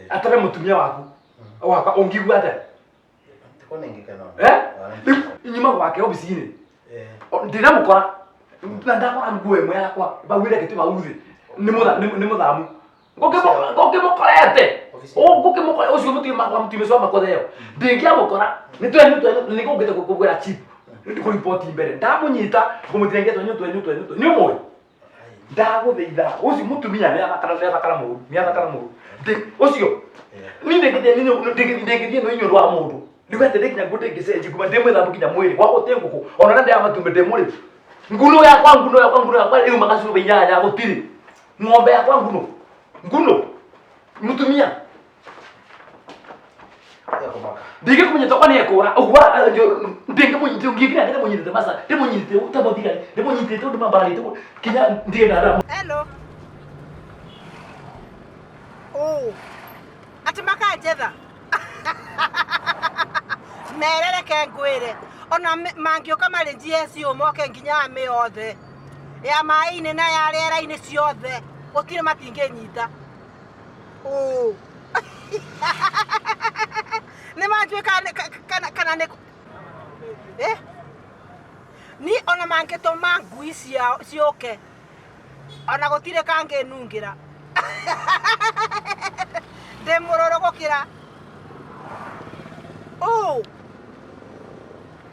atare mũtumia waku wakwa ũngĩigua atĩa? Eh, rĩu inyuma gwake obici-inĩ ndinamũkora na ndakora nguo ĩmwe yakwa baugire gĩtĩ bau thĩ nĩ mũthamu ngũkĩmũkorete ngũkĩmũkora ũcio mũtumia makwa mũtumia ũcio wa Makothe ĩyo ndingĩamũkora nĩ twenyu twenyu nĩ ngũkĩte kũgwĩra chief kũripoti mbere ndamũnyita ngũmũtinangia twenyu twenyu twenyu twenyu nĩ ũmũĩ ndagũthaitha ũcio mũtumia nĩ athakara nĩ athakara mũru nĩ athakara mũru ũcio niĩ ndingĩthiĩ no inyũrũ wa mũndũ nĩguo atĩ nginya nguo ndĩngĩcenjia kuma ndĩ mwĩthambu nginya mwĩrĩ gwa gũtĩ ngũkũ ona na ndĩaga matumbĩ ndĩ mũrĩu nguno yakwa nguno yakwa nguno yakwa ĩuma gacuba inyanya gũtirĩ ng'ombe yakwa nguno nguno mũtumia ndingĩkũnyita kwa nĩekũra ũguo ndingĩmũnyita ngĩkĩra ndĩmũnyitĩte maca ndĩmũnyitĩte ũtamũthira ndĩmũnyitĩte ũndũ mambararĩte kinya ndige na Hello. Oh. Atĩ makanjetha. Merereke ngwĩre. Ona mangĩũka marĩ GSU moke nginya amĩ othe. Ya maĩ-inĩ na ya rĩera-inĩ ciothe. Gũtirĩ matingĩnyita. Oh. Nĩ manjũĩ kana kana nĩ eh? Ni ona mangĩtũma ngui ciao ciũke. Ona gũtirĩ kangĩnungĩra. Ndĩ mũrũrũ gũkĩra. Ũ.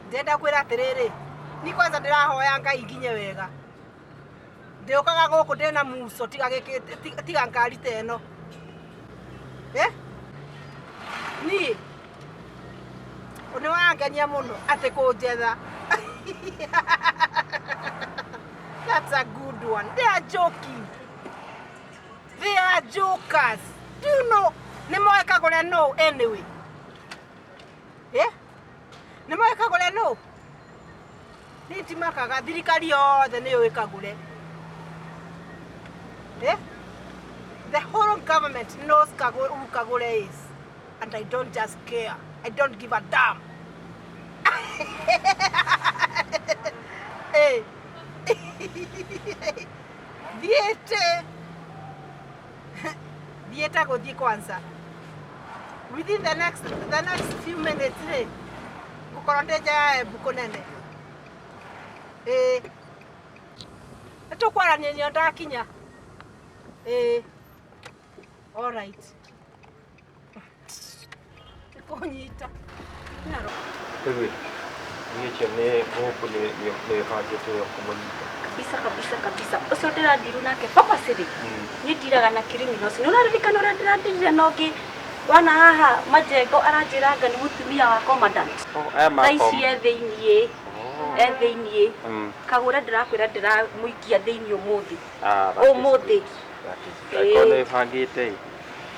Ndĩrenda kwĩra atĩrĩrĩ, ni kwanza ndĩrahoya Ngai nginye wega. Ndĩũkaga gũkũ ndĩna muco tiga gĩkĩ tiga ngari ta ĩno. Eh? Niĩ nĩ wangenia mũno atĩ kũnjetha. That's a good one. They are joking. They are jokers. Do you know? Nĩ moĩ Kagũre no anyway. Eh? Nĩ moĩ Kagũre no? Niĩ ndimakaga thirikari yothe nĩ yũĩ Kagũre. Eh? The whole government knows Kagure, who Kagure is. And I don't just care. I don't give a damn. Eh. Thiĩte. Thiĩte gũthiĩ kwanza. Within the next few minutes rĩ, ngũkorwo ndĩ nja ya Embu kũnene. Ĩĩ. Nĩ tũkwaranĩria ndakinya. Ĩĩ. All right. Kũnyita. Rĩu niĩ cio nĩ hope nĩ bangĩte ũrĩa kũmũnyita. Kabisa kabisa kabisa, ũcio ndĩrandiru nake purposely. Niĩ ndiraga na criminals. Nĩ ũraririkana ũrĩa ndĩrandirire na ũngĩ wana haha majengo, aranjĩranga nĩ mũtumia wa commandant? Oh, aya Thaa ici makom. e thĩiniĩ, e thĩiniĩ. Kagũra, ndĩrakwĩra ndĩramũikia thĩiniĩ ũmũthĩ. Ah, that is Ũmũthĩ. good. That is good. Angĩkorwo nĩ bangĩte ĩ,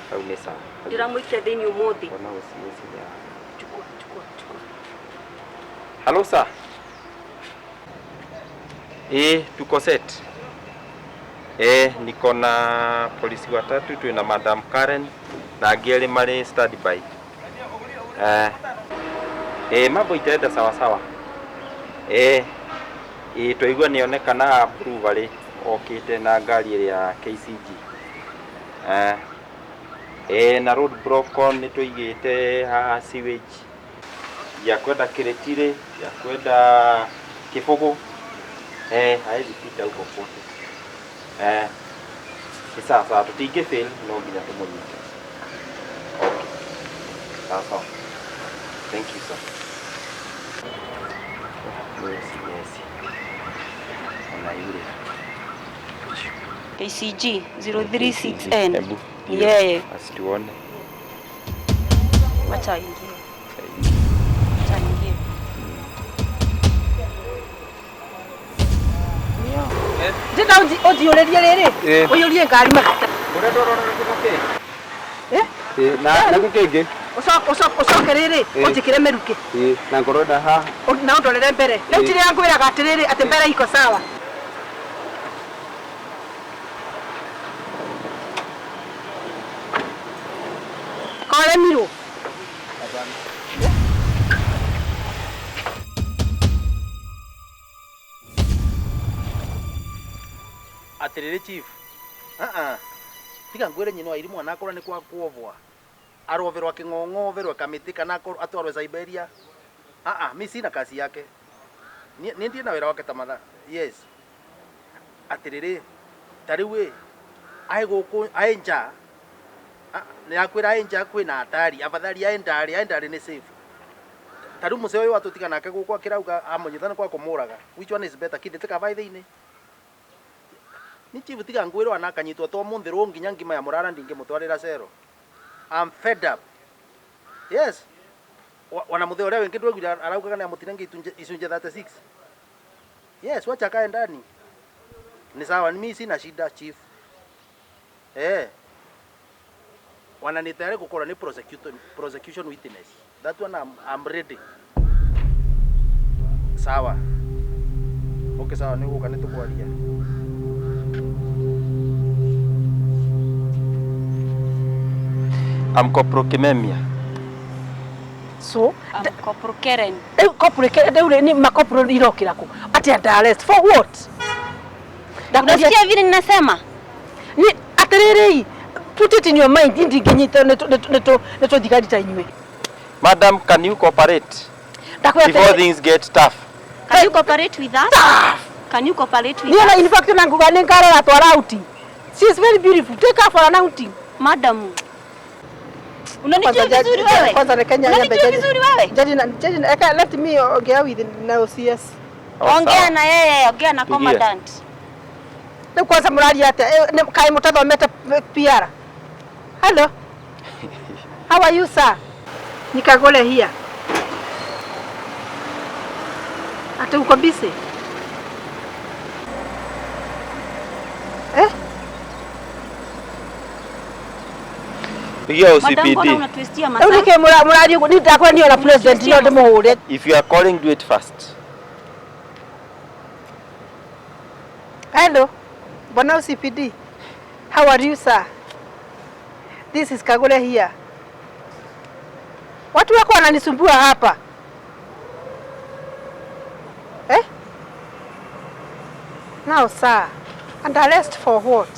hau nĩ sawa. Ndĩramũikia thĩiniĩ ũmũthĩ. Ona gũciĩciria. Chukua, chukua, chukua. Hello, sir. Eh, tuko set. Eh, niko na polisi watatu, tuna Madam Karen na angĩ erĩ marĩ standby. Eh, eh, mambo itaenda sawa sawa. Eh, eh, twaigua nĩonekana Brewery okĩte na ngari ĩrĩa ya KCG. Eh, eh, na road block nĩ tũigĩte haha sewage ya kwenda Kiritiri, ya kwenda Kibugu. Eh, haezi pita huko kote. Eh, ni sawa sawa, tutingĩ fail, no nginya tũmũnyite. Okay. Sawa sawa. Thank you, sir. Yes, yes. Ona yule. KCG 036N. Hebu. Ni yeye. Asituone. Wacha aingie. Wacha aingie. Ndĩrenda ũnjiyũrĩrie rĩrĩ. Eh. Ũiyũrie ngari maguta. Ũrenda ũrora gĩkĩ? Eh? Na na kĩngĩ. Ũcoke rĩrĩ, Eh. ũnjĩkĩre mĩrukĩ. Ĩĩ, na ngorwo nda haha. Na ũndorere mbere. Rĩu Eh. njĩrĩra ngwĩraga atĩrĩrĩ, atĩ mbere iko sawa. Koremirwo. Atiriri chief, aa tiga ngwire nyina wa iri mwana akorwo ni kwa kuovwa aroverwo aking'ong'overwo kamĩtĩ kana akorwo atwarwe Siberia. Aa, mi sina kazi yake, ni ndiĩ na wĩra wake ta matha. Yes, atiriri, ta rĩu ĩ aĩ gũkũ aĩ nja nĩrakwĩra aĩ nja kwĩna hatari, afadhali aĩ ndarĩ, aĩ ndarĩ nĩ safe. Ta rĩu mũcee ũyũ atũtiga nake gũkũ akĩrauga amũnyita nĩ kwa kũmũraga. Which one is better, kithĩ tikaba thĩinĩ ni chief? Tiga ngwirwo ana akanyitwo to munthi rwo nginya ngima ya murara ndingimutwarira cero. I'm fed up. Yes. Wana muthe uria wingi ndwegire araugaga ni amutinange icunje 36. Yes, wacha akae ndani, ni sawa, mimi sina shida, chief. Eh, wananitayari gukorwo ni prosecution witness. That one I'm ready. Sawa, okay, sawa, ni guka nitukwaria. I'm Corporal Kimemia. So I'm Corporal Karen. Rĩu corporal Karen, rĩu rĩ, ni macorporal irokĩra kũ atĩ under arrest for what? Unasikia vile ninasema? Ni atĩrĩrĩ, put it in your mind, ndingĩnyitwo nĩ tũthigari ta inyuĩ. Madam, can you cooperate Ndakwĩra before atĩrĩrĩ, things get tough? Can you cooperate with us? Can you cooperate with Niĩ na us? in fact na nguga nĩ ngarora twara outing. She is very beautiful. Take her for an outing. Madam. Unanijua vizuri wewe? Kwanza reke nyanya Unanijua vizuri wewe? Jaji na jaji na eka, let me ongea with na OCS. Ongea na yeye, ongea na Pigia. commandant. Rĩu kwanza mũraria atĩa? Kaĩ mũtathomete PR? Hello. How are you, sir? Nikagole here. Ate uko busy? Eh? Pigia Madam, mbona OCPD. unatuistia Rĩu masaa? nĩkĩ mũraria ũguo? Niĩ ndakwĩra niĩ ona president no ndĩmũhũre. If you are calling, do it fast. Hello. Bwana OCPD. How are you, sir? This is Kagole here. Watu wako wananisumbua hapa. Eh? Now, sir, and arrest for what?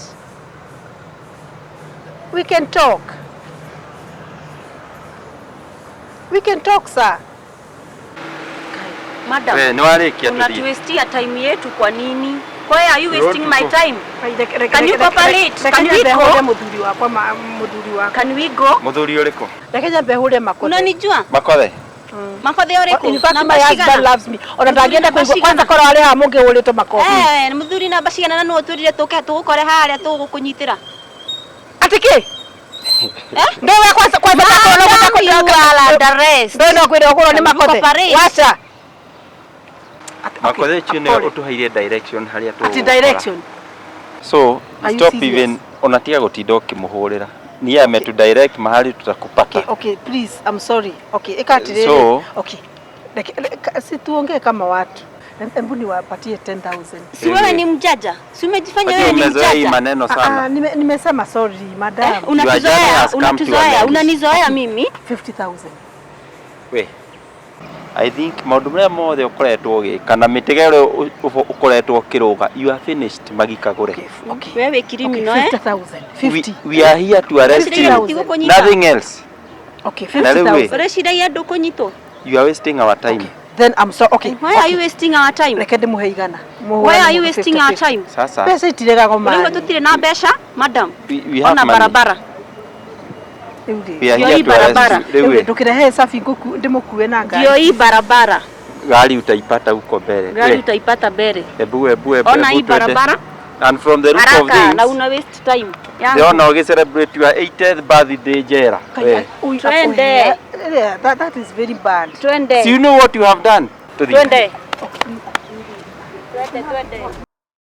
We can talk. We can talk, sir. Madam. We, nĩ warĩkia tũthiĩ. Unatuwestia time yetu kwa nini? Why are you We wasting want to my go. time? Can you cooperate? Can we Reke go? Muthuri wakwa muthuri wakwa. Can we go? Muthuri ũrĩkũ? Reke nyambe hure makothe. Unanijua? Makothe. Makothe ũrĩkũ? In fact, Namba my husband cigana? loves me. Ona ndangĩenda Namba kũigua cigana? kwanza korwo arĩ haha mũngĩhũrĩtwo makobi. Eh, muthuri namba cigana na nĩwe ũtwĩrire tũke tũgũkore harĩa tũgũkũnyitĩra. Atĩ kĩ? Ndowe kwanza kwanza Madam, you are under arrest. Ndowe no kwĩra ũhũrwo nĩ Can you makothe. cooperate? Wacha. Makothe ũcio nĩwe ũtũheire direction harĩa Ati tũgũkora. direction. So, Are you stop serious? even onatiga gũtinda ũkĩmũhũrĩra. Niye ametu direct mahali tutakupata. Okay, okay, please, I'm sorry. Okay, eka atiriri. So- Okay. Si tuongee kama watu. Embu niwapatie 10,000. Si wewe ni mjaja? Si umejifanya Unajua wewe ni umezoea hii mjaja? maneno sana. Ah, nimesema sorry, madam. Eh, unatuzoea, unatuzoea, unanizoea mimi. 50,000. We. I think maũndũ marĩa mothe ũkoretwo ũgĩka na mĩtego ĩrĩa ũkoretwo ũkĩrũga, you are finished Magikagũre. Okay. Wewe criminal, eh? 50,000. We are here to arrest you. Tigũkũnyita. Nothing else. Okay, Na rĩu ĩ, Ũreciragia ndũkũnyitwo? you are wasting our time. Then I'm sorry. Okay. Why are you wasting our time? Reke ndĩmũhe igana. Why are you wasting our time? Sasa Mbeca itiregagwo Ũraigua maĩ. tũtirĩ na mbeca, madam. we have Ona money. barabara. We are Ndio here hii to arrest barabara. you. Rĩu ĩ, Ndũkĩrehe cabi ndĩmũkue na ngari. Ndio hii barabara. gari utaipata huko mbele. Gari We, utaipata mbele. Ebu ebu ebu. Ona ebu hii twende. barabara. And from the root of Haraka things, na una waste time. Yangu. ndĩrona ũgĩ-celebrate your 80th birthday njera. We. Twende. Yeah, that is very bad. Twende. So you know what you have done? Tũthiĩ. Twende. Twende, twende.